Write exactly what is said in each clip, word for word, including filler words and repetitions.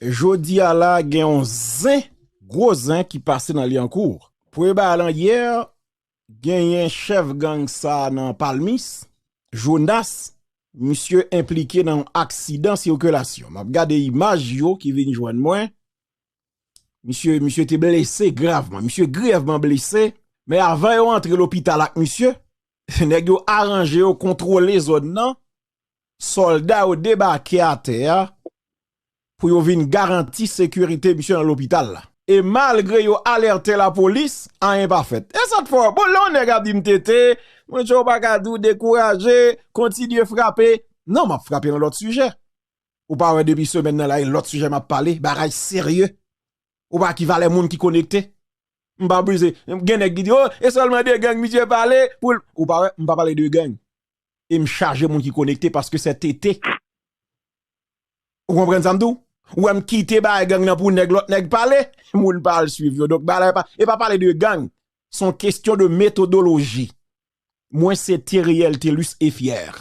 Jodi a la, gen yon zen, gwo zen ki pase nan Lyankou. Premye bagay lan yè, genyen chèf gang sa nan Palmis, Jonas, misye enplike nan yon aksidan sikilasyon. M ap gade imaj yo ki vin jwenn mwen. Misye, misye te blese gravman. Misye grèvman blese. Men avan yo antre lopital ak misye, nèg yo aranje yo kontwole zòn nan. Sòlda yo debake atè a pou yo vin garanti sekirite misye nan lopital la. E malgre yo alète lapolis, anyen pa fèt. E sa k fè w, bon, lè yon nèg ap di m tete, mwen, ou pa ka di w dekouraje, kontinye frape. Non, m ap frape nan lòt sijè. Ou pa wè depi semèn nan la, e lòt sijè m ap pale, bagay serye. Ou pa ki valè moun ki konekte. M pa brize. Gen nèg ki di, oh, e sèlman de gang misye pale pou l. Ou pa wè, m pa pale de gang. E m chaje moun ki konekte paske se tete. Ou konprann sa m di w? Ou wè m kite bagay gang nan pou nèg lòt nèg pale? Moun pa al swiv yo. Donk, bagay la e pa, e pa pale de gang. Se yon kesyon de metodoloji. Mwen se Theriel Thelus Efier.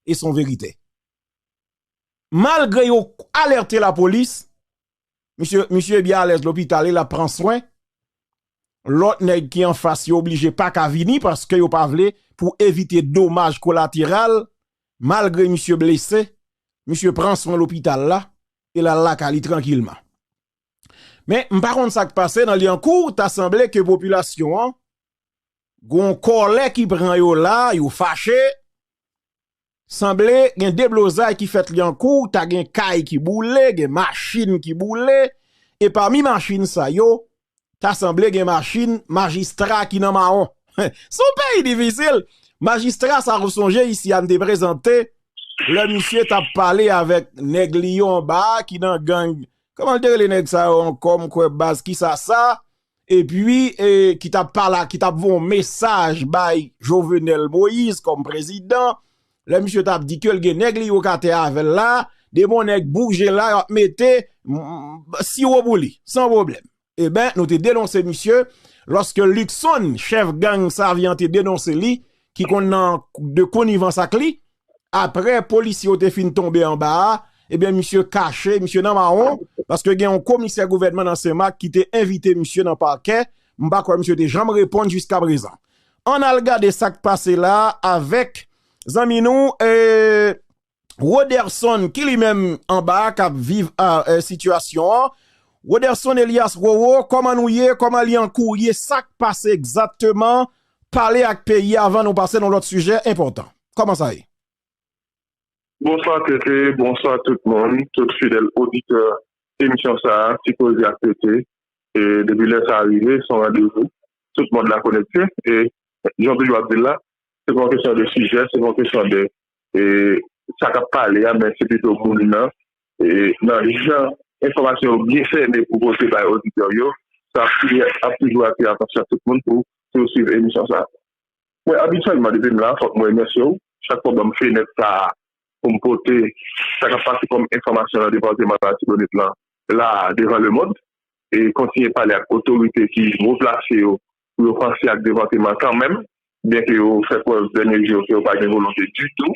E se yon verite. Malgre yo alète lapolis, misye, misye byen alèz lopital, li ap pran swen. Lòt nèg ki anfas yo oblije pa ka vini paske yo pa vle pou evite domaj kolateral. Malgre misye blese, misye pran swen lopital la e l al lakay li trankilman. Men, m pa konn sa k pase nan Lyankou, ta sanble ke popilasyon an, gon kòlè ki pran yo la, yo fache. Sanble gen deblozay ki fèt Lyankou, ta gen kay ki boule, gen machin ki boule, e pami machin sa yo, ta sanble gen machin majistra ki nan mawon. Se yon peyi difisil. Majistra sa, ou sonje isi a m te prezante, lè misye t ap pale avèk nèg li yo anba a ki nan gang. Kòman l te rele nèg sa yo ankò? M kwè baz ki sa sa. Epi, e, ki t ap pale, ki t ap voye yon mesaj bay Jovenel Moïse kòm prezidan. Lè misye t ap di ke l gen nèg li yo k atè avè l la, depi yon nèg bouje la, y ap mete, mm, siwo pou li, san pwoblèm. Eben, nou te denonse misye, lòske Luckson, chèf gang Savyen an, te denonse li, ki konn nan de konivans ak li, apre polisye yo te fin tonbe anba a, ebyen, misye kache, misye nan mawon, paske gen yon komisè gouvènman nan Senmak ki te envite misye nan pakè, m pa kwè misye te janm reponn jiskaprezan. Ann al gade sa k pase la avèk zanmi nou, e, Roderson, ki li menm anba a, k ap viv a, e, sitiyasyon an. Roderson Elias Roro, kòman nou ye? Kòman Lyankou ye? Sa k pase egzakteman? Pale ak peyi a avan nou pase nan lòt sijè enpòtan. Kòman sa ye? Bonswa, Tete, bonswa tout moun, tout fidèl oditè emisyon sa a, Ti Koze ak Tete. E depi lè sa a rive, se yon randevou. Tout mond la konekte. E jan w toujou ap di l la, se pa yon kesyon de sijè, se pa yon kesyon de, e, sa k ap pale a, men se pito moun nan, e, nan jan enfòmasyon yo byen sène pou pote bay oditè yo, sa ap toujou, ap toujou atire atansyon tout moun pou, pou yo swiv emisyon sa a. Mwen, abityèlman, depi m la, fòk mwen remèsye w. Chak fwa w ban m fenèt sa a pou m pote sa k ap pase kòm enfòmasyon nan depatman Latibonit lan, la a, devan lemonn, e kontinye pale ak otorite ki wo plase yo pou yo panse ak depatman an kanmenm, byenke yo fè prèv dènye jou yo ke yo pa gen volonte ditou.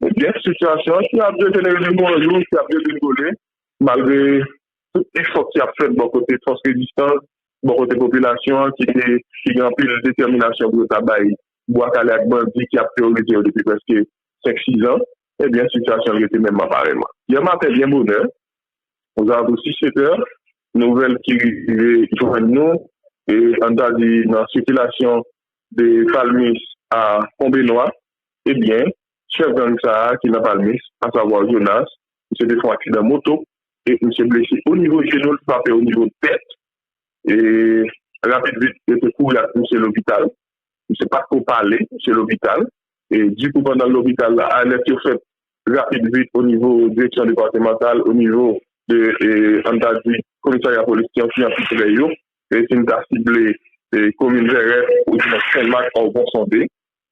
Ebyen, sitiyasyon an ki ap dejenere de jou an jou, ki ap degringole, malgre tout efò ki ap fèt bò kote fòs rezistans, bò kote popilasyon an ki te, ki gen anpil detèminasyon pou yo ta bay bwa kale ak bandi ki ap teworize yo depi prèske senk, sis an, ebyen, sitiyasyon an rete menm parèyman. Yè maten, byen bonè, ozalantou sis, sèt è, nouvèl ki rive jwenn nou, e, ann ta di nan sikilasyon de Palmis a Pon Benwa, ebyen, chèf gang sa a ki nan Palmis, asavwa Jonas, misye te fè yon aksidan moto, e misye blese o nivo jenou l, frape o nivo tèt, e rapid vit, yo te kouri ak misye lopital. Misye pa t ko pale, misye lopital. E dikou, pandan l lopital la, alèt yo fèt rapid vit o nivo direksyon depatmantal, o nivo de, e, ann ta di, komisarya polis ki anpil pi pre yo. E si n ta sible, e, komin Vèrèt, ou di nan Senmak, Òbon, Sondé,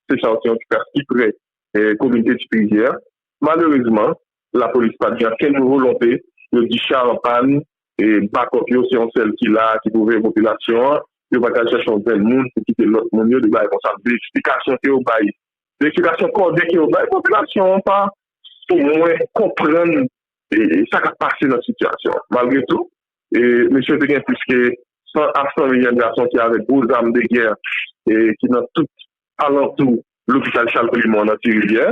se sa yo ki anpil pi pre, e, komin Ti Rivyè. Malerezman, lapolis pa t gen okenn volonte, yo di cha an pàn, e bakòp yo se yon sèl ki la, ki pou veye popilasyon an, yo pa t al chèche yon grenn moun pou kite lòt moun yo, de bagay konsa. De eksplikasyon ke yo bay, de eksplikasyon kòde ke yo bay, popilasyon an pa, pou mwen, konprann e, e sa k ap pase nan sitiyasyon an. Malgre tou, e, mesye te gen plis ke san a san mil jèn gason ki avèk gwo zam de gè, e, ki nan tout alantou lopital Charles Clément nan Ti Rivyè.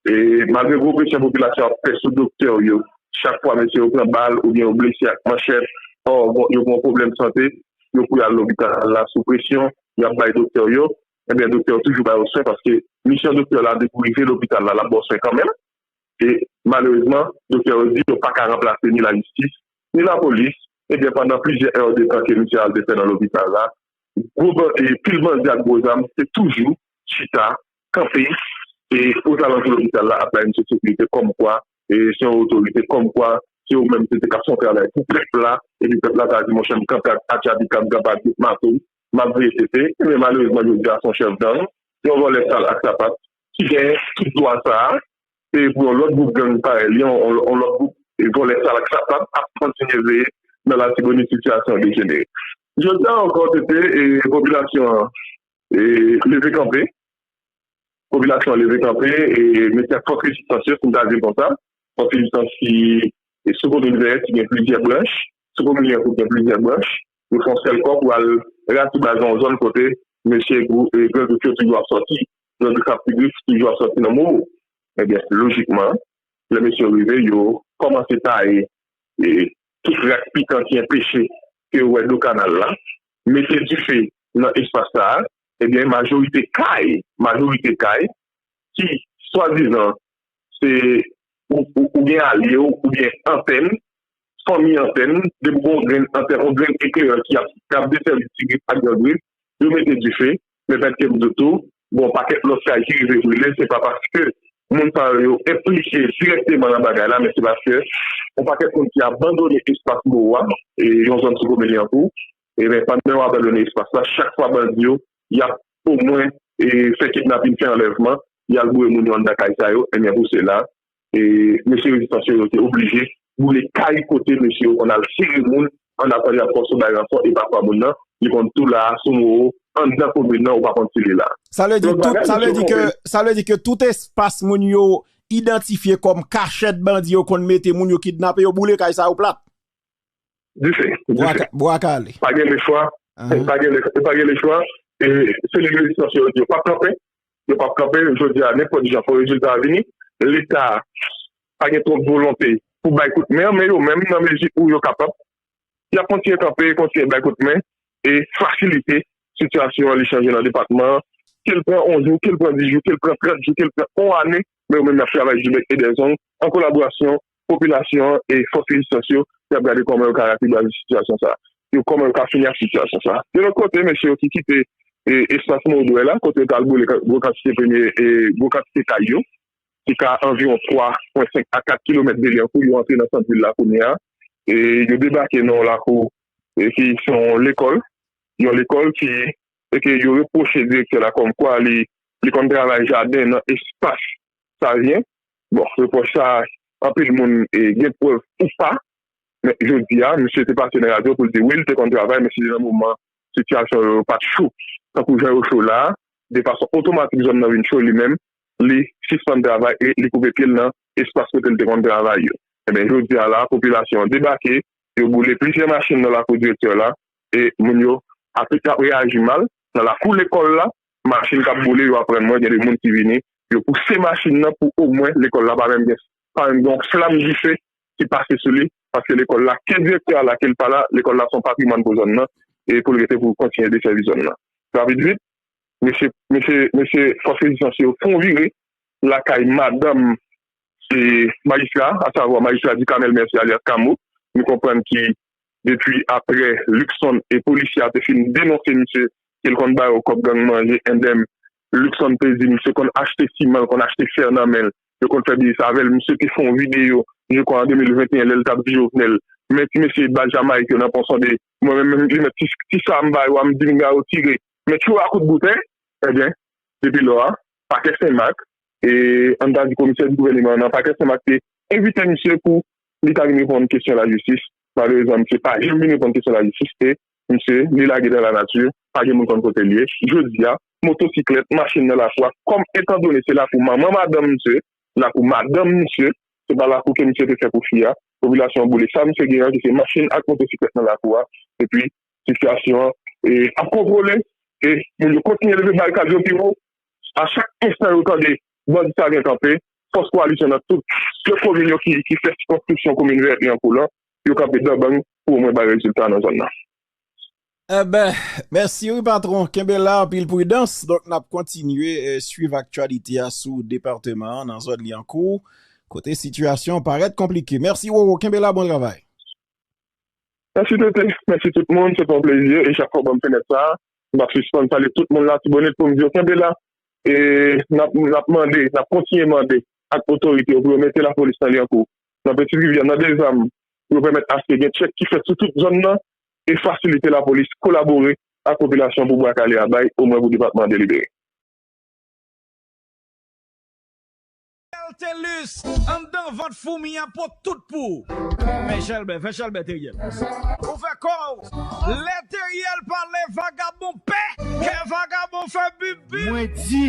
E malgre gwo presyon popilasyon ap fè sou doktè yo, chak fwa mesye yo pran bal oubyen yo blese ak manchèt, ò, bon, yo gen yon pwoblèm sante, yo pou y al lopital la sou presyon, y ap bay doktè yo, ebyen, doktè yo toujou ba yo swen, paske misyon doktè la, depi w rive lopital la, l ap ba w swen kanmenm. E malerezman, doktè yo di yo pa ka ranplase ni lajistis, ni lapolis. Ebyen, pandan plizyè è de tan ke misye al te fè nan lopital la, gwo ban-, e pil bandi ak gwo zam te toujou chita, kanpe, e ozalantou lopital la ap bay misye sekirite kòmkwa, e se yon otorite kòmkwa, se yo menm se te k ap fè yon travay pou pèp la, epi pèp la ta di, monchè, m kanpe ak Atyabi, k ap kanpe ak bout mato, m ap veye tete. Ebyen, malerezman, jodi a, se yon chèf gang, se yon vòlè sal ak sapat, ki gen tout dwa sa a, e pou yon lòt gwoup gang parèy li, yon, yon, yon lòt gwoup, e vòlè sal ak sapat ap kontinye veye nan Latibonit, sitiyasyon an dejenere. Jodi a ankò, tete, e popilasyon an, e leve kanpe, popilasyon an leve kanpe, e mesye ak fòs rezistans yo, si m ta di l konsa, fòs rezistans ki, e sou komin Vèyè, ki gen plizyè branch, sou komin Lyankou, gen plizyè branch, yo fè yon sèl kò pou al ratibay yon zòn kote mesye grou-, e, Gran Grif yo toujou ap sòti. Gran Grif ak Ti Grif toujou ap sòti nan Moro. Ebyen, lojikman, lè mesye yo rive, yo kòmanse taye, e, tout rak pikan ki enpeche ke yo wè do kanal la, mete dife nan espas sa a, ebyen, majorite kay, majorite kay ki swadizan se ou, ou, ou gen alye w oubyen antèn, fanmi antèn, depi w gen yon grenn antèn, yon grenn ekleran ki ap, k ap desèvi Ti Grif ak Gran Grif, yo mete dife, men pèt ke m di w tou, gen yon pakèt lòt kay ki rive brile, se pa paske moun sa yo, yo enplike dirèkteman nan bagay la, men se paske yon pakèt moun ki abandone espas Moro a, e yon zòn sou komin Lyankou, e ben, pandan yo abandone espas la, chak fwa bandi yo, y ap omwen, e, fè kidnapin, fè anlèvman, y al boure moun yo anndan kay sa yo, ebyen, pou sela, e, mesye rezistans yo, yo te oblije boule kay kote mesye yo konn al sere moun, an atandan y ap fòse bay ranfò, e pafwa moun nan, li konn tou la, sou Moro, anndan komin nan, ou pa konn si li la. Sa vle di Lòt tout, bagay, sa vle mesye di ke, konprann. Sa vle di ke tout espas moun yo idantifye kòm kachèt bandi yo konn mete moun yo kidnape, yo boule kay sa yo plat. Dife, dife. Bwa ka-, bwa kale. Pa gen lechwa. Ahan. Pa gen le-, pa gen lechwa. E, se li rezistans yo, yo p ap kanpe. Yo p ap kanpe. Jodi a, nenpòt jan, fò rezilta a vini. Leta pa gen twòp volonte pou bay kout men, men yo menm, nan mezi ou yo kapab, y ap kontinye kanpe, kontinye bay kout men, e fasilite sitiyasyon an li chanje nan depatman an. Ke l pran yon jou, ke l pran dis jou, ke l pran trant jou, ke l pran yon ane, men yo menm y ap travay jibèk e dèzong, an kolaborasyon popilasyon an e fòs rezistans yo, y ap gade kòman yo ka ratibay sitiyasyon sa a. Yo kòman yo ka fini ak sitiyasyon sa a. De lòt kote, mesye yo ki kite, e, espas Modwè la, kote yo t al boule ka-, gwo kantite premye, e, gwo kantite kay yo, ki ka anviwon twa pwen senk a kat kilomèt de Lyankou, yo antre nan sant vil la kounye a. E yo debake nan yon lakou, e, ki se yon lekòl, yon lekòl ki, e ke yo repwoche direktè la kòmkwa li, li konn travay jaden nan espas Savyen. Bon, repwòch sa, anpil moun, e, gen prèv ou pa, men jodi a, misye te pase nan radyo pou l di wi, li te konn travay, men se nan moman sitiyasyon yo pa t cho, tankou jan yo cho la a, de fason otomatik zòn nan vin cho li menm, li sispann travay e li koupe pye l nan espas kote l te konn travay yo. Ebyen, jodi a la, popilasyon an debake, yo boule plizyè machin nan lakou direktè la, e moun yo ap, ap reyaji mal. Nan lakou lekòl la, machin k ap boule, yo aprann mwen, gen de moun ki vini, yo pouse machin nan pou omwen lekòl la pa menm gen, pa menm gen yon flanm dife ki pase sou li, paske lekòl la, ke direktè a la, ke l pa la, lekòl la se yon patrimwàn pou zòn nan, e pou l rete pou kontinye desèvi zòn nan. Rapid vit, mesye, mesye, mesye fòs rezistans yo fè yon vire lakay madanm, e, majistra, asavwa majistra Ducamel Mercier alyas Kamo. Nou konprann ki depi aprè Luckson e polisye a te fin denonse misye, ke l konn ba yo kòb gang manje, endèm, Luckson te di misye konn achte siman, l konn achte fè nan men l, yo konn fè biznis avè l. Misye te fè yon videyo, je kwè, an de mil venteyen, lè l t ap di Jovenel, men ti mesye baz Jamayik yo nan Pon Sonde, mwen menm, menm, li met ti, ti sa m ba yo a, m di nèg yo tire, men tchou a kout boutèy, ebyen, depi lò a, pakè Senmak, e, ann ta di komisè di gouvèneman nan pakè Senmak te envite misye pou li ta vin reponn kesyon lajistis. Malerezman, misye pa janm vin reponn kesyon lajistis e misye, li lage dan lanati, pa gen moun konn kote l ye. Jodi a, motosiklèt, machin nan lakou a, kòm etandone se lakou manman madanm misye, lakou madanm misye, se pa lakou ke misye te fè pou fi a. Popilasyon an boule sa misye gen an, ki se machin ak motosiklèt nan lakou a. Epi, sitiyasyon an e, ap kontwole. E moun yo kontinye leve barikad yo pi wo. A chak enstan yo tande bandi sa gen kanpe, fòs kowalisyon nan tout de komin yo ki, ki fè sikonskripsyon komin Vèyèt Lyankou lan, yo kanpe danbang pou omwen bay rezilta nan zòn nan. Enben, mèsi wi patwon. Kenbe la, anpil pridans. Donk, n ap kontinye eh, swiv aktyalite a sou depatman an, nan zòn Lyankou, kote sitiyasyon an parèt konplike. Mèsi Roro, kenbe la, bon travay. Mèsi Tete, mèsi tout moun, se te yon plezi e chak fwa w ban m fenèt sa a, m p ap sispann salye tout moun Latibonit pou m di yo kenbe la. E n ap, n ap mande, n ap kontinye mande ak otorite yo pou yo mete lapolis nan Lyankou, nan Petite Rivière, nan Dezam, pou yo pèmèt aske gen tchèk ki fèt sou tout zòn nan e fasilite lapolis kolabore ak popilasyon pou bwa kale a bay, omwen pou depatman an delibere. Telus, anndan vant foumi an pot tout pou ou. Men chèlbè, fè chèlbè Teriel. Ou fè kò w. Lè Teriel pale vagabon pè, kè vagabon fè bip bip. Mwen di